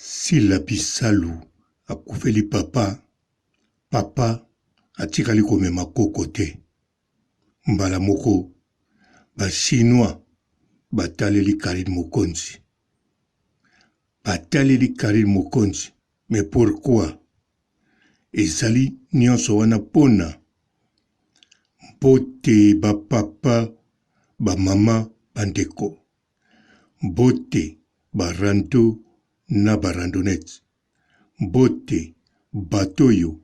Sila Bisalu akufeli papa, papa atikali komema koko te. Mbala moko ba chinois bataleli Carine Mokonzi. Bataleli Carine Mokonzi mais pourquoi? Ezali nionso wana pona mbote ba papa, ba mama, ba ndeko. Mbote ba rando na ba randonnettes. Mbote bato oyo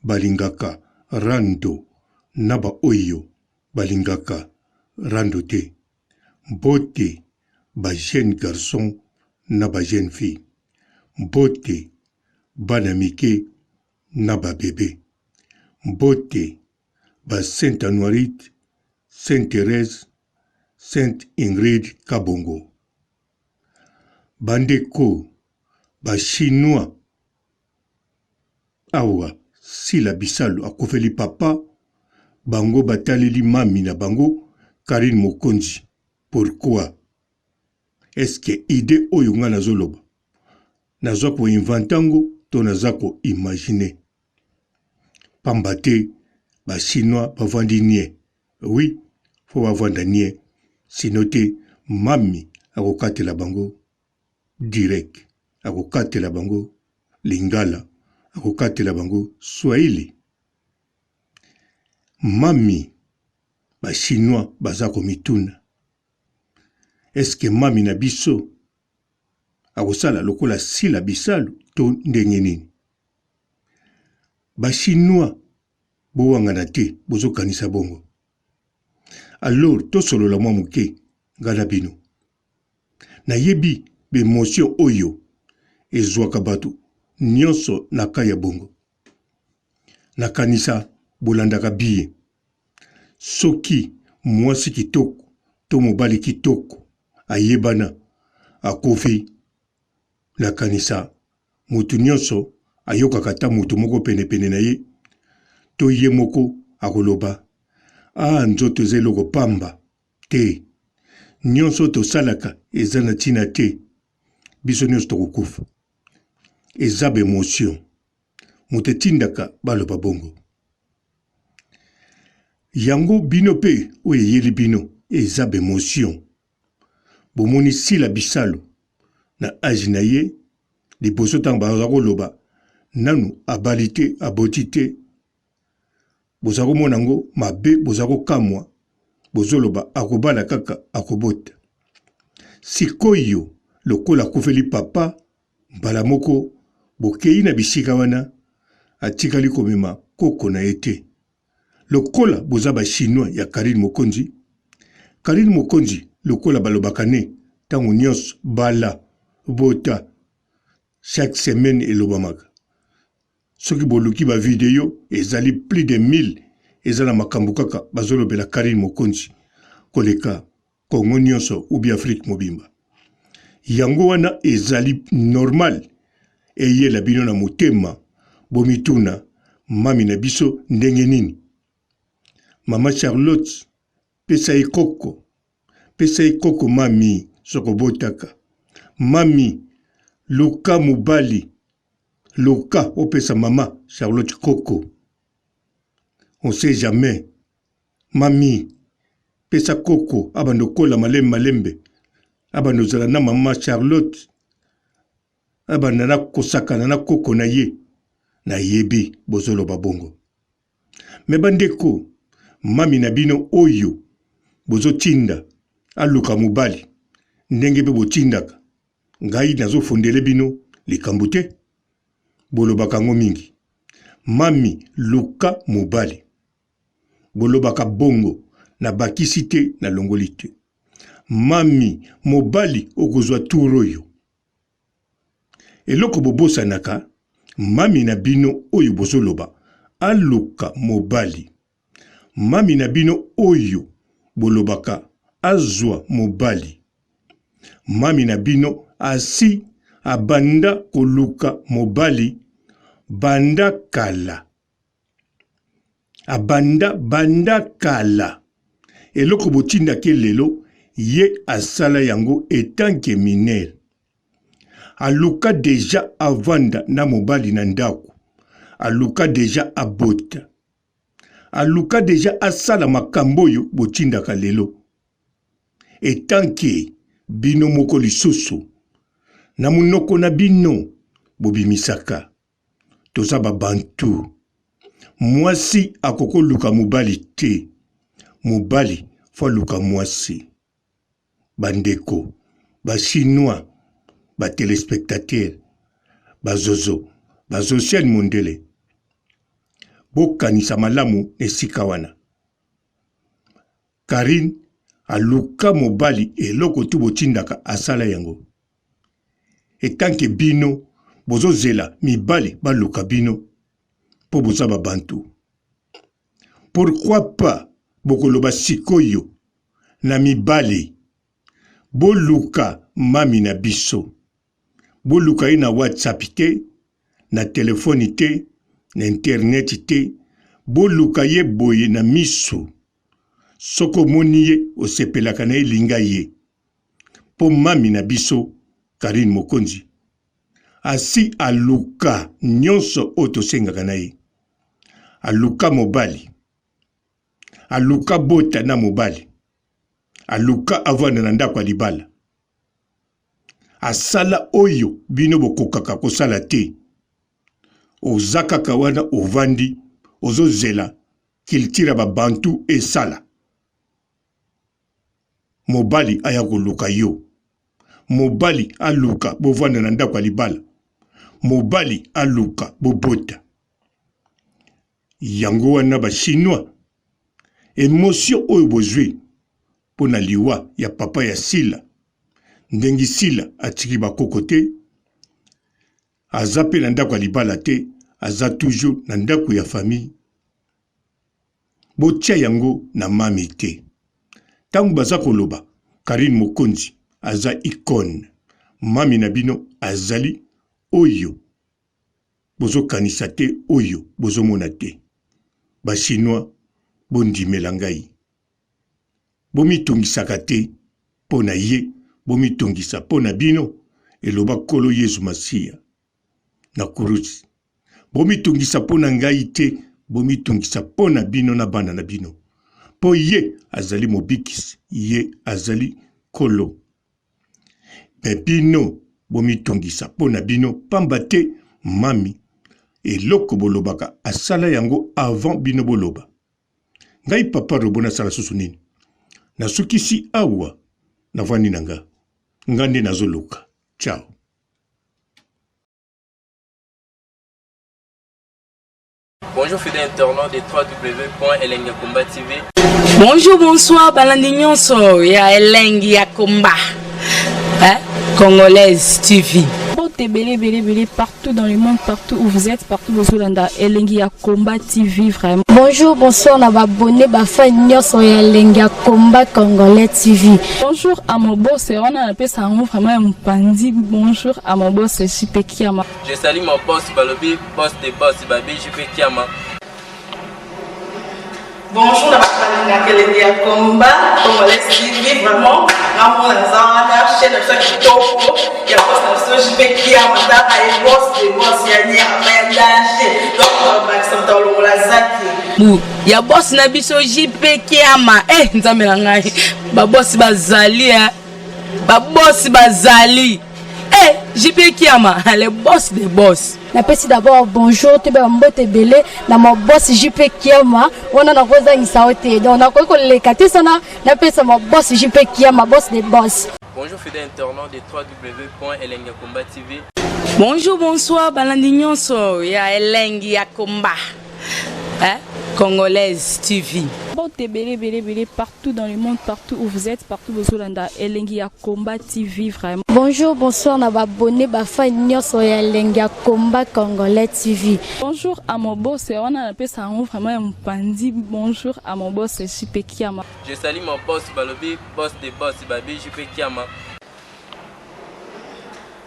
balingaka rando na ba oyo balingaka rando te. Mbote ba jeunes garçons na ba jeunes filles. Mbote bana mike na ba bebes. Mbote ba Saint Anuarite, Sainte Therèse, Sainte Ingrid Kabongo. Ba ndeko ba chinois awa Sila Bisalu akufeli papa bango bataleli mamy na bango Carine Mokonzi pourquoi? Est ce que idee oyo nga nazoloba naza ko inventer yango to naza ko imaginer? Pamba te ba chinois bavandi nie. Oui, faut bavanda nie sinon te mamy akokatela bango direct, akokatela bango lingala, akokatela bango swahili. Mamy ba chinois baza komituna est ce que mamy na biso akosala lokola Sila Bisalu to ndenge nini? Ba chinois bowangana te bozokanisa bongo. Alors tosolola mwa moke nga na bino. Nayebi ba emotion oyo ezwaka bato nionso na cas ya bongo. Nakanisa bolandaka biye. Soki mwasi kitoko to mobali kitoko ayebana akufi, nakanisa Moto nyonso ayokaka ata moto moko penepene na ye to ye moko akoloba, Ah, nzoto eza eloko pamba! Te, nyonso oyo tosalaka eza na ntina te. Biso nyonso tokokufa. Eza ba emotion moto etindaka baloba bongo. Yango bino pe oyo eyeli bino eza ba emotion. Bomoni Sila Bisalu na age na ye liboso tango baza koloba nanu abali te aboti te boza komona yango mabe boza kokamwa bozoloba akobala kaka akobota sikoyo lokola akufeli papa mbala moko bokeyi na bisika wana atikali komema koko na ye te Lokola boza ba chinois ya Carine Mokonzi, Carine Mokonzi lokola balobaka ne tango nionso bala, bota, chaque semaine elobamaka. Soki boluki ba video ezali plus de 1000 eza na makambo kaka bazolobela Carine Mokonzi koleka Congo nionso ou bien Afrique mobimba. Yango wana ezali normal eyela bino na motema bomituna mami na biso ndenge nini? Mama Charlotte pesa ye koko, pesa ye koko mami soki obotaka. Mami luka mobali, luka opesa mama Charlotte koko. On sait jamais. Mamie pesa koko abanda okola malembe malembe abanda ozala na mama Charlotte abanda na kosakana na koko na ye nayebi bozoloba bongo me bandeko mami na bino oyo bozotinda aluka mobali ndenge mpe botindaka ngai nazofundele bino likambo te bolobaka yango mingi mami luka mobali Bolobaka bongo na bakisi te na longoli te. Mamy mobali okozua tour oyo. Eloko bobosanaka mamy na bino oyo bozoloba aluka mobali. Mamy na bino oyo bolobaka azua mobali. Mamy na bino asi abanda koluka mobali banda kala. Abanda banda kala. Eloko botindaki ye lelo ye asala yango etant que mineur. Aluka deja avanda na mobali na ndako. Aluka deja abota. Aluka deja asala makambo oyo botindaka lelo. Etant que bino moko lisusu na munoko na bino bobimisaka toza ba bantu. Mwasi akokoluka mobali te, mobali fo aluka mwasi. Ba ndeko ba chinois ba telespectateurs ba zozo ba zociane mondele bokanisa malamu na esika wana. Carine aluka mobali eloko tu botindaka asala yango etant que bino bozozela mibali baluka bino po boza ba bantu pourquoi pas bokoloba sikoyo na mibali boluka mami na biso boluka ye na whatsapp te na telefoni te na internet te boluka ye boye na misu soki omoni ye osepelaka na ye linga ye po mami na biso Carine Mokonzi asi aluka nyonso oyo tosengaka na ye aluka mobali aluka bota na mobali aluka avanda na ndako ya libala asala oyo bino bokokaka kosala te oza kaka wana ovandi ozozela culture ya ba bantu esala mobali aya koluka yo mobali aluka bovanda na ndako ya libala mobali aluka bobota yango wana ba chinois emotion oyo bozwi mpo na liwa ya papa ya sila ndenge sila atiki bakoko te aza pe na ndako ya libala te aza toujours na ndako ya famille botia yango na mami te tango baza koloba Carine Mokonzi aza icone mami na bino azali oyo bozokanisa te oyo bozomona te ba chinois bondimela ngai Bomitungisaka te mpo na ye, bomitungisa mpo na bino, eloba Nkolo Yezu Masiya na kurusi. Bomitungisa mpo na ngai te, bomitungisa mpo na bino na bana na bino, mpo ye azali Mobikisi, ye azali Nkolo. Me bino bomitungisa mpo na bino, pamba te mami eloko bolobaka asala yango avant bino boloba. Ngai papa robot nasala susu nini? Nasukisi awa navandi na nga nga nde nazoluka ciao. Bonjour fidèles internautes de www.elengiyakomba.tv. Bonjour, bonsoir, balandi nyonso ya elengi ya komba. Hein? Congolaise TV. Mbote ebele ebele ebele partout dans le monde partout où vous êtes partout bozolanda elengi ya combat TV vraiment. Bonjour bonsoir na ba abonné ba fan nyonso ya elengi ya combat congolais TV. Bonjour à mon boss wana napesa yango vraiment ya mopanzi bonjour à mon boss JP Kiama. Je salue mon boss balobi boss de boss babi JP Kiama. Bonjour na bato balingaka elengi ya combat congolais TV vraiment nga mona naza wana chaîne na biso ya kitoko ya boss na biso JP Kiama tala ye boss de boss ya nyama ya danger donc bakisa moto alongola zaki bu ya boss na biso JP Kiama eh nzambe na ngai ba boss bazali eh ba boss bazali eh JP Kiama le boss de boss Napesi d'abord bonjour toyeba ba mbote ebele na ma boss JP Kiama wana nakozangisa yo te donc nakoki koleka te sana napesa ma boss JP Kiama boss de boss. Bonjour fidèle internaute de www.elengiyakomba.tv. Bonjour bonsoir balandi nyonso ya elengi ya combat hein? Congolaise TV. Mbote ebele ebele ebele partout dans le monde partout où vous êtes partout bozolanda elengi ya combat TV vraiment. Bonjour bonsoir na ba abonné ba fan nyonso ya elengi ya combat congolais TV. Bonjour à mon boss wana napesa yango vraiment ya mopanzi bonjour à mon boss JP Kiama. Je salue mon boss balobi boss de boss babi JP Kiama.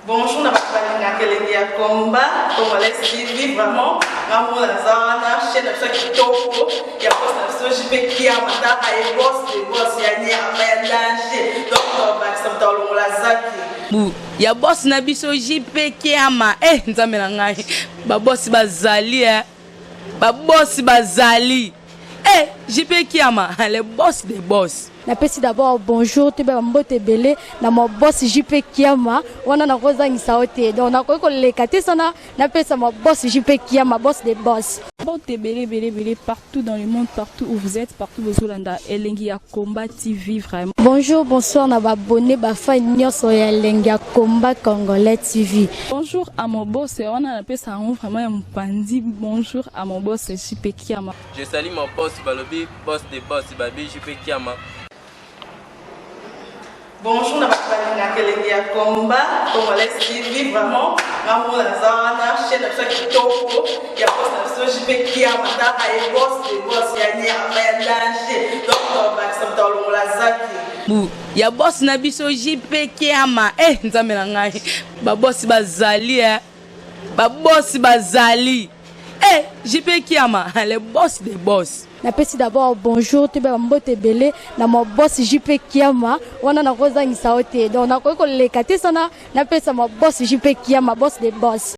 Bonjour na bato balingaka elengi ya combat congolais TV vraiment nga mona naza wana chaîne na biso ya kitoko ya boss na biso JP Kiama tala ye boss de boss ya nyama ya danger donc bakisa moto alongola zaki. Bu ya boss na biso JP Kiama eh nzambe na ngai ba boss bazali eh ba boss bazali eh JP Kiama le boss des boss. Napesi d'abord bonjour toyeba ba mbote ebele na ma boss JP Kiama wana nakozangisa yo te donc nakoki koleka te sana napesa ma boss JP Kiama boss des boss. Mbote ebele ebele ebele partout dans le monde partout où vous êtes partout bozolanda elengi ya combat TV vraiment. Bonjour bonsoir na ba abonnes ba fans nionso ya elengi ya combat congolais TV. Bonjour à mon boss wana napesa yango vraiment ya mopanzi bonjour à mon boss JP Kiama. Je salue mon boss balobi boss de boss babi JP Kiama. Bonjour na bato balingaka elengi ya combat congolais TV vraiment ngamona naza wana chaîne na biso ya kitoko ya boss na biso JP Kiama taka ye boss de boss ya nyama ya danger donc tobakisa moto alongola zaki Bu ya boss na biso JP Kiama eh nzambe na ngai ba boss bazali eh ba boss bazali eh JP Kiama le boss des boss. Napesi d'abord bonjour toyeba ba mbote ebele na ma boss JP Kiama wana nakozangisa yo te donc nakoki koleka te sana napesa ma boss JP Kiama boss des boss.